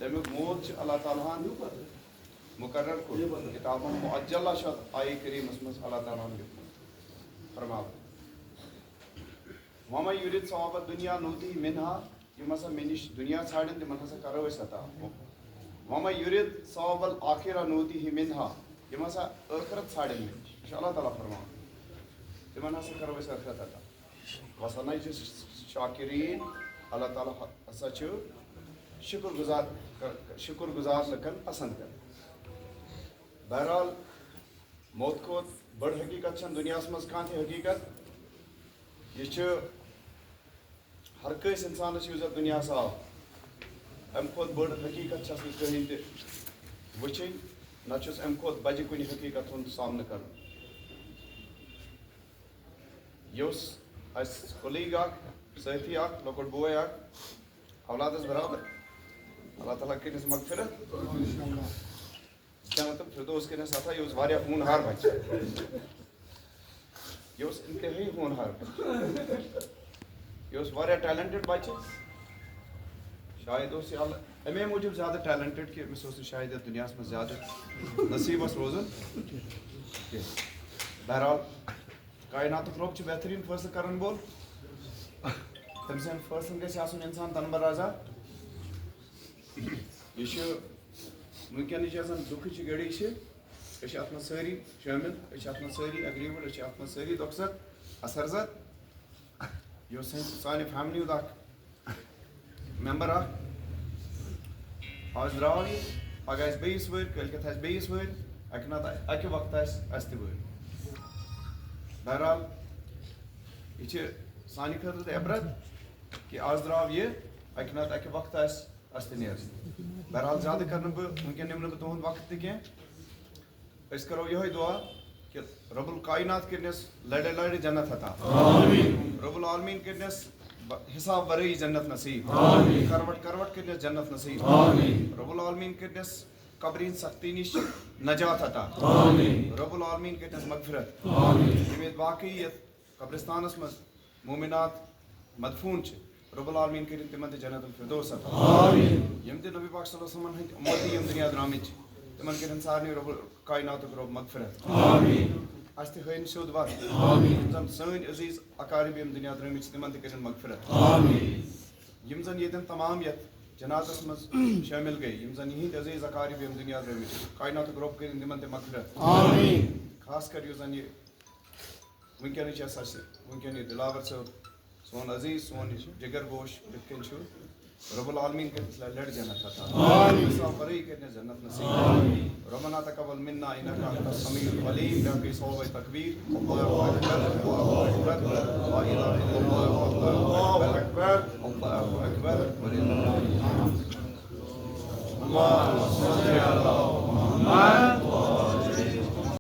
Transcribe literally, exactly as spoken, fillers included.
تَمیُک موت چھُ اللہ تعالیٰ ہَن مُقرر کوٚرمُت۔ کِتابَن مُعجلہ چھُ اَتھ آیہِ کریٖمَس منٛز اللہ تعالیٰ ہَن لیوٚکھمُت۔ فرماوان، وَمَن یُرِد ثَوَابَ الدُّنْیَا نُؤْتِهِ مِنْہَا، یِم ہسا مےٚ نِش دُنیا ژھانٛڈن، تِمن ہسا کرو أسۍ عطا۔ وَمَن یُرِد ثَوَابَ الْآخِرَةِ نُؤْتِهِ مِنْہَا، یِم ہسا ٲخرت ژھانٛڈن مےٚ نِش، یہِ چھُ اللہ تعالیٰ فرماوان، تِمن ہسا کرو أسۍ ٲخرت عطا۔ وَسَنَجْزِی الشَّاکِرِیٖن، اللہ تعالیٰ ہسا چھُ شُکر گُزار، شُکر گُزار لُکن پسند کران۔ بہرحال، موت کھۄتہٕ بٔڑ حقیٖقت چھَنہٕ دُنیاہَس منٛز کانٛہہ تہِ حقیٖقت۔ یہِ چھُ ہر کٲنٛسہِ اِنسانَس، یُس یَتھ دُنیاہَس آو، اَمہِ کھۄتہٕ بٔڑ حقیٖقت چھَس نہٕ کٕہٕنۍ تہِ وٕچھِنۍ، نہ چھُس اَمہِ کھۄتہٕ بَجہِ کُنہِ حقیٖقت ہُنٛد سامنہٕ کَرُن۔ یہِ اوس اَسہِ colleague اَکھ، سٲتھی اَکھ، لۄکُٹ بوے اَکھ، اولادَس برابر۔ اللہ تعالیٰ کٔرِنَس مغفرت۔ جنت الفردوس کٔرِنَس عطا۔ یہِ اوس واریاہ ہونہار بچہٕ۔ یہِ اوس انتہٲیی ہونہار بچہٕ۔ یہِ اوس واریاہ talented بچہٕ۔ شاید اوس یہِ اللہ اَمے موٗجوٗب زیادٕ talented کہِ أمِس اوس نہٕ شاید یَتھ دُنیاہَس منٛز زیادٕ نصیٖبَس روزُن کینٛہہ۔ بہرحال، کائناتُک رۄب چھُ بہتریٖن فٲصلہٕ کرن وول۔ تٔمۍ سٕنٛدٮ۪ن فٲصلن گژھِ آسُن اِنسان تنبہ رضا۔ یہِ چھُ وٕنکیٚنٕچ یۄس زن دُکھٕچ گھڑی چھِ، أسۍ چھِ اتھ منٛز سٲری شٲمِل، أسۍ چھِ اتھ منٛز سٲری aggrieved، أسۍ چھِ اتھ منٛز سٲری دۄکھٕ زد، اثر زد۔ یہِ اوس سٲنۍ، سانہِ family ہُنٛد اکھ member اکھ۔ آز درٛاو یہِ، پگاہ آسہِ بیٚیِس وٲرۍ، کٲلۍکٮ۪تھ آسہِ بیٚیِس وٲرۍ، اَکہِ نتہٕ اَکہِ وقتہٕ آسہِ اَسہِ تہِ وٲرۍ۔ بہرحال، یہِ چھِ سانہِ خٲطرٕ تہِ عبرت کہِ آز درٛاو یہِ، اَکہِ نتہٕ اَکہِ وقتہٕ آسہِ اَسہِ تہِ نیرُن۔ بہرحال، زیادٕ کرٕ نہٕ بہٕ، وٕنکٮ۪ن نِمہٕ نہٕ بہٕ تُہُنٛد وقت تہِ کینٛہہ۔ أسۍ کرو یِہوٚے دُعا کہِ رب الکائنات کٔرنَس لڑے لڑے جنت عطا۔ آمین۔ رب العالمین کٔرنَس ب-، حساب ورٲیی جنت نصیب۔ آمین۔ کروٹ کروٹ کٔرنَس جنت نصیب۔ آمین۔ رب العالمین کٔرنَس قبرِ ہٕنٛز سختی نِش نجات عطا۔ آمین۔ رب العالمین کٔرنَس مغفرت۔ آمین۔ یِم ییٚتہِ باقٕے یَتھ قبرستانَس منٛز مومنات مدفون چھِ، رب العالمین کٔرِن تِمن تہِ جنت الفردوس عطا۔ آمین۔ یِم تہِ نبی پاک صلی اللہ علیہ وسلمن ہٕنٛدۍ اُمتی یِم دُنیا درٛامٕتۍ چھِ، تِمن کٔرِن سارنٕے رب کائناتُک رب مغفرت۔ آمین۔ اَسہِ تہِ ہٲیِن سیوٚد وَتھ۔ آمین۔ یِم زَن سٲنۍ عزیٖز اقارب یِم دُنیا درٛٲمٕتۍ چھِ، تِمن تہِ کٔرِن مغفرت۔ آمین۔ یِم زَن ییٚتٮ۪ن تمام یَتھ جنازس منٛز شٲمِل گٔے، یِم زَن یِہِنٛدۍ عزیٖز اقارب یِم دُنیا درٛٲمٕتۍ چھِ، کائناتُک رب کٔرِن تِمن تہِ مغفرت۔ آمین۔ خاص کر یُس زَن یہِ وٕنکیٚنٕچ یۄس اَسہِ وٕنکیٚن یہِ دِلاوَر صٲب، سون عزیٖز، سون یہِ جِگر گوش، یِتھ کٔنۍ چھُ، رب العالمین کٔرِتھ لَڑِ جنت عطا۔ آمین۔ حساب ورٲیی کٔرِنَس جنت نصیب۔ آمین۔ ربنا تقبل منا انك انت السميع العليم، بیاکھ گٔے صحابہ تکبیر، اللہ اکبر، اللہ اکبر، لا الہ الا اللہ، اللہ اکبر، اللہ اکبر، وللہ الحمد۔ اللهم صل على